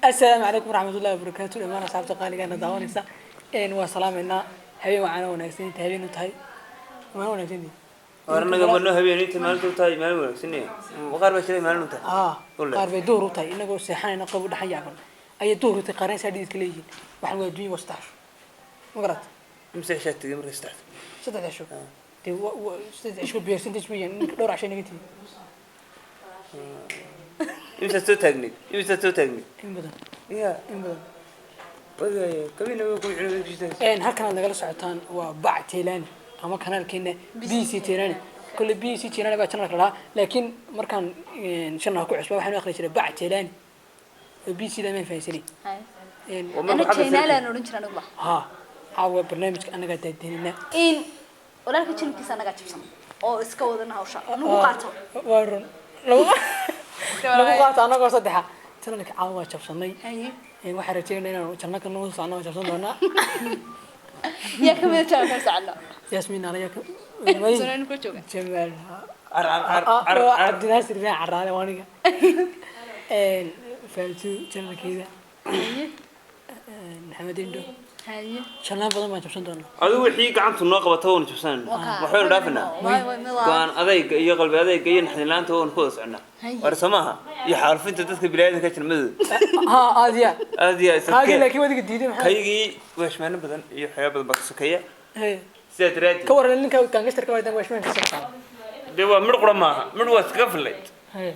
Assalaamu calaykum waraxmatullahi wabarakaatu. Dhammaan asxaabta qaaligaana daawanaysa waa salaameynaa. Habeen wacaana wanaagsan, inta habeen u tahay waana wanaagsan. War annaga marno habeen inta maalinta u tahay maalin wanaagsan, qaar baa jiray maalin u tahay. Aa. Wallahi. Qaar bay duhur u tahay, inagoo seexanayna qob u dhaxan yaaban ayay duhur u tahay, qaarna saa dhididka leeyihiin. Waxaan waa adduunya, waa 3 cisho, ma garat? Imse cishaa tegay marka 3? 3 cisho dee, 3 cisho percentage weeyaan, ninka dhowr casho naga tegi. Imsaad soo taagneyd? Imsaad soo taagneyd? In badan. Ya. In badan. Wadaaya kabina way ku cunay. Halkan aad nagala socotaan waa Bac Taylani ama kanaalkeena BC Taylani. Kolle BC Taylani baa channelka lahaa, laakiin markaan channelka ku cusba waxaan u akhri jiray Bac Taylani oo BC da maan fahansanay. Ana Jaynaalaan odhan jira aniguba. Ha, caawa barnaamijka annagaa daadinina. In walaalka channelkiisa annagaa jabsan oo iska wadana hawsha nagu qaato. Waa run, lagu qaato annagoo saddexa channelka caawa waa jabsanay. Haye. Waxaan rajeynaa inaan channelka nagu socno, waan jabsan doonaa. Yaa kamida channelka socono? Yasmiin alaya. Sanaan ku jooga. Jamaal. Car car car car car. Cabdinaasir Ibrahim Caraale waa aniga, Faaltu channelkeeda. Haye. Maxamed Indho. Haye. Channel badan baan jabsan doonaa. Adigu wixii gacantu noo qabata waanu jabsanayna. Wakaa. Waxbaynu dhaafinaa. Waay waay midaa. Go-aan adayga iyo qalbi adayga iyo naxdin la'aanta waanu ku wada soconaa. Haye. War soo maaha iyo xaalufinta dadka bini'aadamka jirmadooda. Ha, aad ya. Aad iyo aad. Kaagii laakiin wadiga diiday maxaa? Kaygii weeshmaano badan iyo waxyaaba badan baa ka sokeeya. Hey. Sidaa daraaddeed Ka waran ninka gangsterka waa washman ka soo qaada. Dee waa midh qura maaha, midh waa iskaga fillayd. Hey.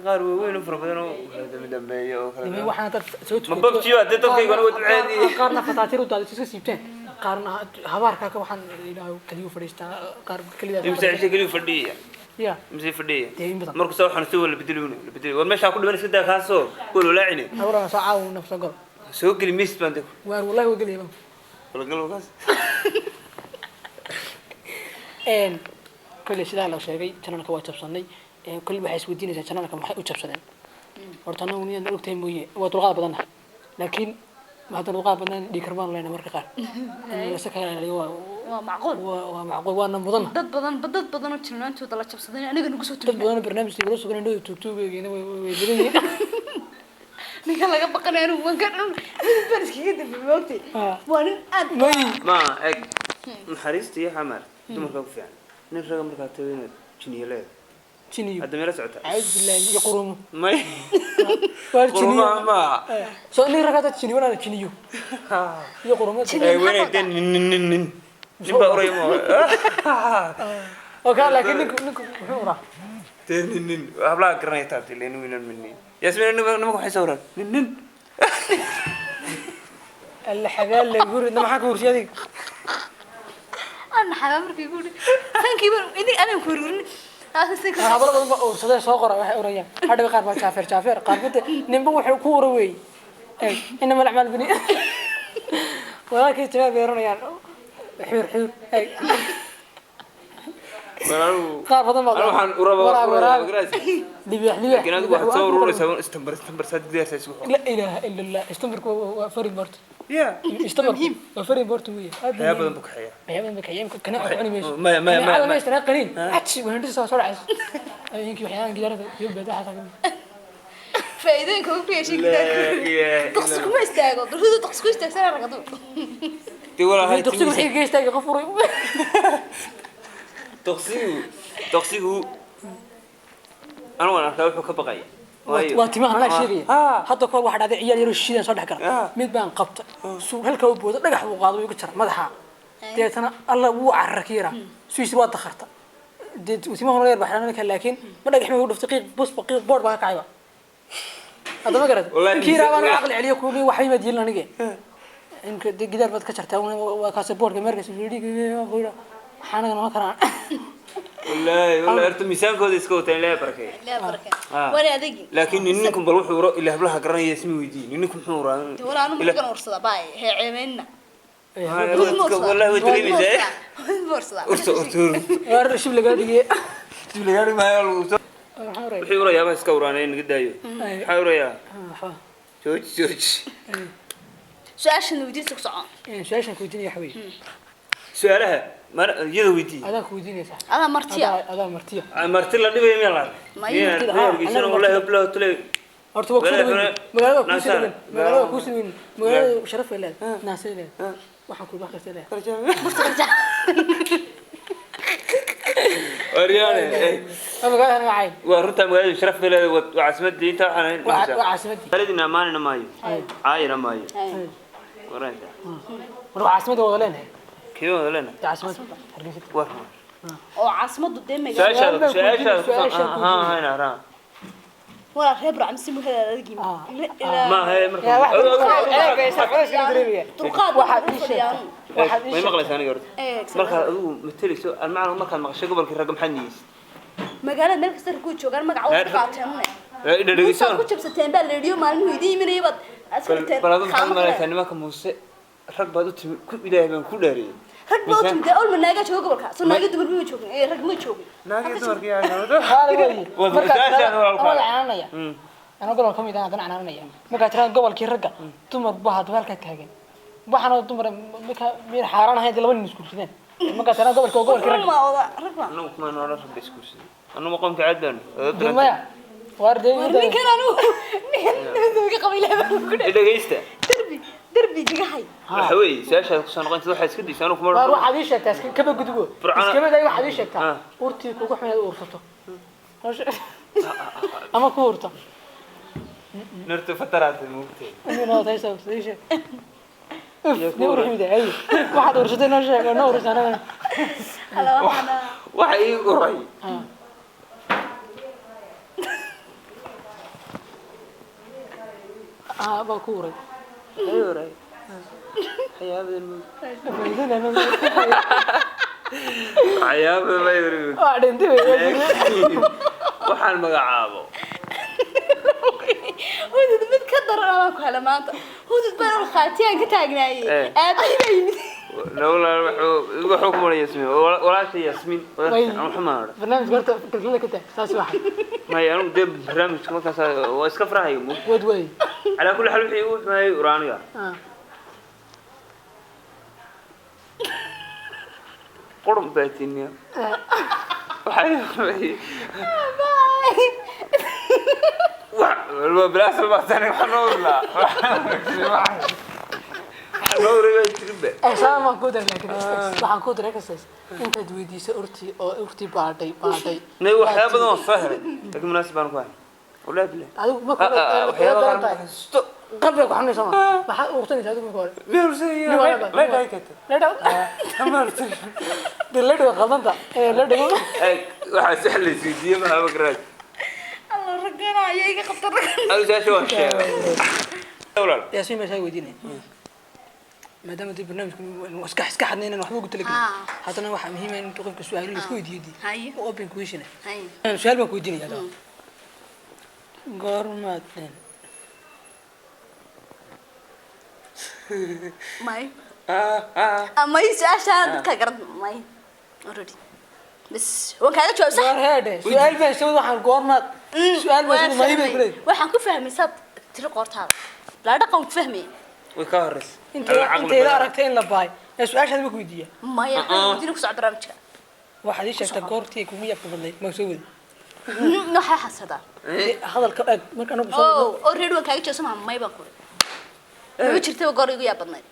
Qaar waaweyn oo fara badan oo kala dambe dambeeya oo kala Dee waxaan dad soo Ma babjiyo, haddii dadkaygana waa duceedii. Qaarna fataatir u daadis iska siibteen, qaarna habaarka ka waxaan Ilaahay kaliyu fadhiistaa, qaar kaliya. Imse cisho keliyu fadhiya? Ya. Imse fadhiya? Dee in badan. Markuu soo waxaan si wala bedeluna la bedeli, war meeshaa ku dhiman iska daa, kaasoo kuwa walaacine. Awrana soo caaw nafsa gol. Soo geli miis baan de. Waar wallahi waa gelaya. Wala gal kaas. Kolley sidaa la sheegay channelka waa jabsanay. Kolley waxay isweydiinaysaa channelka maxay u jabsadeen. Horta anagu niyad ogtahay mooye waa dulqaad badannahay, laakiin haddana dulqaad badnaan dhiig karmaan leyna marka qaar in lasa ka ilaaliyo waa Waa macquul. Waa macquul, waana mudanna. Dad badan oo channelantooda la jabsaday aniga nagu soo Dad tuurna. badan oo barnaamijka igula sugan indhooda tuugtuugeygina way badan yihiin. Ninka laga baqanayo anigu waan ka dhan midab baan iskaga dambe moogtay. Ah. Waa nin aad May. Ma eg naxariista iyo xamaar dumarka ku fiican, nin raga markaa tago inaad jiniyo leedahay. Jiniyo. Hadda meela socota. Acuudu billahi iyo qurumo. May. Waar jiniyo. Qurumaha maaha. Soo nin raga dad jiniyo wanaada jiniyo iyo qurumo. Jiniyo. Ee weynay dee, nin nin nin nin nin baa uraya ma? Oo kaa, laakiin ninku muxuu uraa? Dee nin nin hablaha garanaya taabtay leen wiinan min Yasmin nimanka waxay sawiraan nin nin. Alla xagaal la guri maxaa ka hursiyay adiga? Ana xabaa markii ku sankii baan idin anaan ku ururin taas sanka. Hablo badan baa ursadee soo qora waxay urayaan hadhaw, qaar baa jaafeer jaafeer, qaar bada ninba wuxuu ku ura weey. Ey, inama alacmaal bini walaalkii jamaal bay oranayaan xuur xuur. Ey. Walaalu. Qaar badan baa Anigu waxaan uraba waraab waraab, libaax libaax. Laakiin adigu waxaad soo ururaysaa istambar istambar saad gidaarsaa isugu La ilaaha ila Allah, istambarku waa very important. Ya. Istambarku waa very important weeye aad. Waxyaaba badan buu kaxeeyaa. Waxyaaba badan buu kaxeeyaa, kana cuni mayso. Maya, maya, maya, Kaneecada maya. maysto qaniin aji wahandhisa soo dhacaysa habeenkii, waxyaabahan gidaarada iyo beedaha ka mid. Faa'iidooyinka ugu yeeshay La gidaarka. ilaaha Daqsi illa kuma istaago durhudu, daqsi ku istaagsan ragadu. Dee walaahi. Dugsigu wixii ka istaagay qof uray. Daqsigu anigu waan arkaa wuxuu ka baqaya. Waayo- Waa timaha anaa sheegaya. Ah. Hadda kahor waxaa dhacday ciyaal yaroo shidan soo dhex gala. Ah. Mid baan qabta suu halkaa u booda, dhagax buu qaado, igu jara madaxa, deetana alla wuu carar ka yaraa suisi waa dakharta. Dee timaha hore yar baa xidhan, laakiin ma dhagax ma igu dhuftay, qiiq busba qiiq board baa ka kacayba. Hadda ma garad? Wallahi. Kii raabaan caqli celiyo kuubi waxay maad yeelin anige inka dee gidaar baad ka jartaa, waa kaasi boardka meerkaas waxaanaga nama karaan. Wallaahi wallaahi, horta miisaankooda iska wataan, Ilaahay barakeeyo. Ilaa baraka. Ah. Waana adagi. Laakiin ninku bal wuxuu uro ilaa hablaha garanaya isma weydiin ninku muxuu uraa. Walaa anu muxuu ursada baay hee ceemeynna. Wallahi way dareemaysaa. Ursada. Urta urta urta. Waar shib lagaa dhigay. Dib lagaa dhigi maayo, lagu soo Maxaa uray? Wuxuu urayaa baa iska uraanay, naga daayo. Maxaa urayaa? Waxba. Jooji jooji. Su-aashan weydiinta ku socon. Su-aashan ku weydiinaya waxa weeye. Su-aalaha mar iyada weydii. Adaa ku weydiinaysaa. Adaa martiya. Adaa martiya. Marti la dhibaya miyaa la Ma arkay? martida, Miyaa ah, wargeysan anaga wallahi martida. Bilaw tule. Horta waa kusoo Magaalada dhaweyn, magaalada waa kusoo Naasara. dhaweyn, magaalada waa kusoo dhaweyn, magaalada sharaf ay leedahay, naasay leedahay, waxaan ku wax kasta leedahay. Waryaane, Waa magaalada magacayn. Waa runtaa, magaalada sharaf bay leedahay, waa caasimadii inta waxaan ahayn. Waa caasimadii. Magaaladina amaanina maayo, caayina maayo. Waranaysaa. War waa caasimadda wada leenahay. Kee wada leenahay? Dee caasimadda Hargeysa. War. Oo caasimaddu dee magaalo. Su-aashaada Su'aal baan su-aashaada ku weydiinay, ku su-aashaan ha ku ha ha ha. Walaa reer Burcamsi muhada adagii. Ah. Ma he marka. Yaa wax culayska dareemaya. Dulqaad Waxaad baan ii u sheegtaa. fadhiyaan. Waxaad ii Way sheegtaa. maqlaysaa aniga horta. Markaad adigu matalayso almacna, markaad maqashay gobolkii ragga, maxaad niyeysid? Magaalada meel kasta raguu joogaan, magaca waa ku qaateen une. Dhegeyso. Muuse ku jabsateen baa la yidhi, maalmuhu idiin imanayay baad askarteen. Bal adigu maxaad malaysaa nimanka Muuse rag baad u timi ku Ilaahay baan ku dhaariyey. Rag baa u timid dee, olma naagaa jooga gobolka soo, naaga dumar ma joogin ee rag ma joogin. Naagii dumarkii yaa Qaali weeye. Waa Markaad su-aashaada tirahdo, waa ku anoo la canaanaya. Anoo gobol ka mid ah haddana canaananaya. Markaad tirahdo gobolkii ragga, dumar baa haddaba halkaa taagan. Waxaana dumar markaa miyaan xaaraan ahayn dee laba nin isguursadeen. Markaad tirahdo gobolka waa gobolkii Rag ragga. ma oda rag ma. Annagu kuma noola rag bay isguursaday. Annagu qoomka caad baanu. Dee maya. Waar dee War ninkan anu ninkan iga qabay laba ku dhe. Dhegeysta. Derbi derbi jigahay. Waxa weeye su-aashaada kusoo noqon, waxaad iska daysaa anigu kuma. Waar waxaad ii sheegtaa kaba gudbo. Iskaba day, waxaad ii sheegtaa. Urtii kugu xun inaad uursato. Ama ku urto. Nurtu fataraatay muugtay. Inuu noo tahay sababta ii sheeg. Uf, nin ur xumida, ay. Waxaad uursatay noo sheeg, oo noo urursa anagana. Hala waxana. Waxa ii uray. Ah, baa ku uray. Ii uray. Waxyaabadan muug. Waxyaabadan ma ii uray. Waa dhintay wey. Waxaan magacaabo. Hudud mid ka daran anaa ku hela maanta. Hudud baan ul khaatiyaan ka taagnaayey. Aabahii baa yimid. Walaal wuxuu ku maray Yasmiin. Walaasha Yasmiin. Way. Walaasha xumaan odhan. Barnaamijka horta kalkalada ka taag, saas waxa. Maya, anigu dee barnaamijka markaas waa iska farahayo muug. Wad wey. Calaa kulli xaal wixii igu xumaayay uraaniga. Qurun baa tiniya. Waxaa ii xumaayay. Wax bilaas ma tani waxaan noo urlaa. Waxaan noo uray baa jirinba. Exam waan ku daray, laakiin waxaan ku daray exercise intaad weydiisay urtii oo urtii baadhay baadhay. Nay, waxyaabo badan waan soo helay. Laakiin munaasib baan ku ahay. Wallahi billahi. Adigu marka hore Waxyaabo daran qaar tahay. ma xasuusto. Qalbiga ku xanuunaysa ma maxaad uursanaysaa adigu marka hore? Miyaan ursanaya? Leydha ay keentay. Leydha. Ma ursanaya. Dee leydha waa qaldanta. Ee leydha. Eeg, waxaa si la isweydiiyey ma haba garaaj. Alla raggana ayaa iga qabta raggan. Adigu su-aasha waan sheegay. Walaal. Yaasiin baa saa weydiinaya. Maadaama dee barnaamijku iska xadnay inaan waxba ugu talagelin. Haddana waxaa muhiim ah in qofka su'aalo la iska weydiiyo dee. Haye. Oo open question ah. Haye. Su'aal baan ku weydiinaya haddaba. Goormaad May. May su-aasha dadka garan may. Already. Bas waan kaaga jawaab sax. Goor heedhe su'aal baan soo, waxaan goormaad su'aal baan soo, may bay ku leedahay. Waxaan ku fahmay saad tiri qoortaada. La dhaqan ku fahmay. Way ka horreysay. Intay ila aragtay in la bahay ee su-aashaada ma ku weydiiya. Maya, waxaan ku socod barnaamijka. Waxaad ii sheegtaa goortii ay kugu yaabka badnayd, ma soo wadi. Waxaa xasadaa. Dee, hadalka eeg marka anagu soo Oh, already waan kaaga jawaab sax, may baan ku. Ma jirtay goor igu yaab badnayd.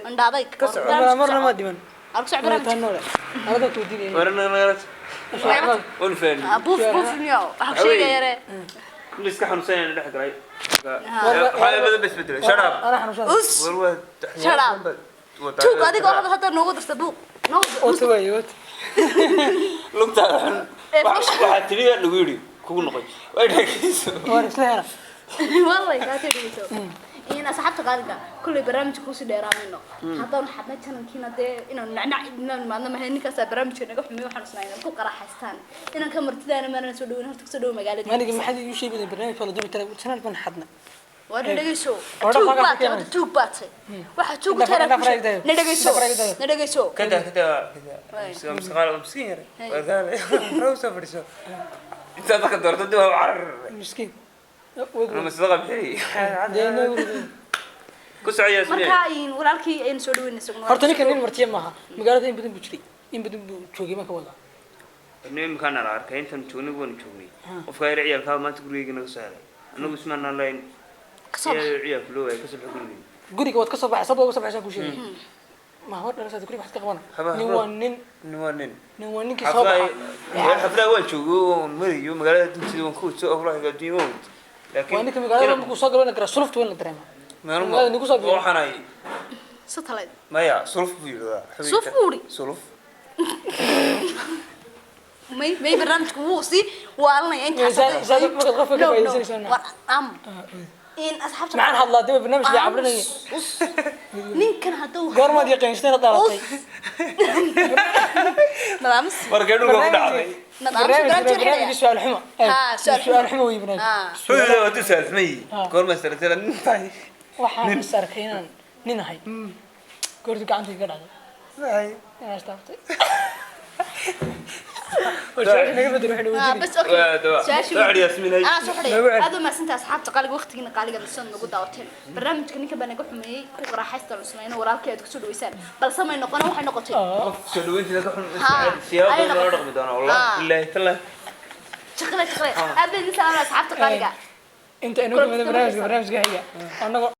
Indhaaday. Ka soco. Marna ma dhiman. Aan ku socod Taa barnaamijka. noole anadaa ku weydiinaya. Waan fahmay. Buuf buuf niyo. Waxa ku sheegaya yare. La iska xanuunsanayana dhex galay. Waxyaabo badan ba isbedelay. Shut up. Anaa xanuunsan. Us. War waa Shut up. Tuug adiga oo hadda noogu darta buuq. Noogu. Wata waaye wata. Lugtaada xun. Ee, Waxaa tiri lagu yidhi kugu noqoy. Way dhageyso. Waar isla hela. Wallahi kaa tegayso. In asxaabta qaaliga kulley barnaamijka kusii dheeraamayno haddaan xadna janankiina dee inaan nacnac inaan maadna mahay, ninkaasaa barnaamijka naga xumeey, waxaan isnaa inaad ku qaraxaystaan inaan ka martidaana maanaan soo dhaweyn, horta kusoo dhawo magaalada. Maaliga maxaad iigu sheegi barnaamij waa la dubi taraa channel baan xadna. Waa dhegeyso. Hore Tuug xagga baad ka tahay, keenay. tuug baad tahay, waxa tuug Indha tahay indha faraag dayo. na dhegeyso. Indha faraag dayo. Na dhegeyso. Kada kada kada. Way. Miska miskiin yare. Wargaale. Roo soo fadhiso. Intaad marka doorto dib waa carar. Miskiin. Ama sadaqa bixi. Dee noo Ku soco Yasmiin. Marka in walaalkii aynu soo dhaweynayso. Horta ninkan nin martiya maaha, magaalada in badan buu jiray, in badan buu joogay, ma ka wadaa. Nin imkaan ala arkay intaan joognay, waanu joognay. Qofka yar ciyaalkaa maanta gurigeyga naga soo helay. Anagu ismaanaan lahayn. Kasoo bax. Ciyaal ciyaal loo waayay, kasoo bax gurigii. Guriga waad ka soo baxay, sabab uga soo baxaysaa kuu sheegay. Ma hor dhalasada guriga waxaad ka qabana? Nin waa nin. Nin waa nin. Nin waa ninkii soo Xaflaha baxa. Xaflaha waan joogay oon marayo magaalada dunteeda, waan ka wato howlaha adduunya waan wato. Laakiin Waa ninka magaalada markuu soo galo gara sulufta weyn la dareema. Magaalada nigu soo biiray. Waxaan ay Satellite. Maya, suluf buu yidhahdaa. Suluf buu yidhi? Suluf. May barnaamijku wuu sii waalanaya intaas. Markaad qofka ka No, no. faa'iidaysanayso, no. War am in asxaabta Maxaan hadlaa dee, barnaamijka cabrinaya. Us. Ninkan hadduu Goormaad yaqiinsatay inaad dhalatay? Nadaamis. Markay dhulka ku dhacday. Nadaamis barnaamijka Barnaamijkii su'aal xumo. Ha, su'aal xumo. Su'aal xumo wey barnaamij. Ha. Hooyada waa su'aal xumay. Goorma saratay nin tahay? Waxaan is arkay inaan nin ahay goortu gacanta iga dhacday inaan istaaftay. War su'aasha naga bedel, waxayna Ah, weydiinay. bas, okay. Waa, dawaa. Su'aashii- Soo xidhi, Yasmin, hay. Anaa soo xidhay. Nagu celi. Aad u mahadsantahay asxaabta qaaliga, waqtigiina qaaliga lasoo nagu daawateen. Barnaamijka ninka baa naga xumeeyey, ku qaraaxaysta cusmayna walaalkay aad kusoo dhaweysaan. Balse may noqon, waxay noqotay. Qof soo dhaweyntiisa ka xun Ha, siyaabo ayay badan loola noqotay. dhaqmi doonaa, wallahi billahi tallahi. Shaqada, shaqada. Aad baan idin salaamay asxaabta qaaliga. Inta aynu ku barnaamijka xiga annagoo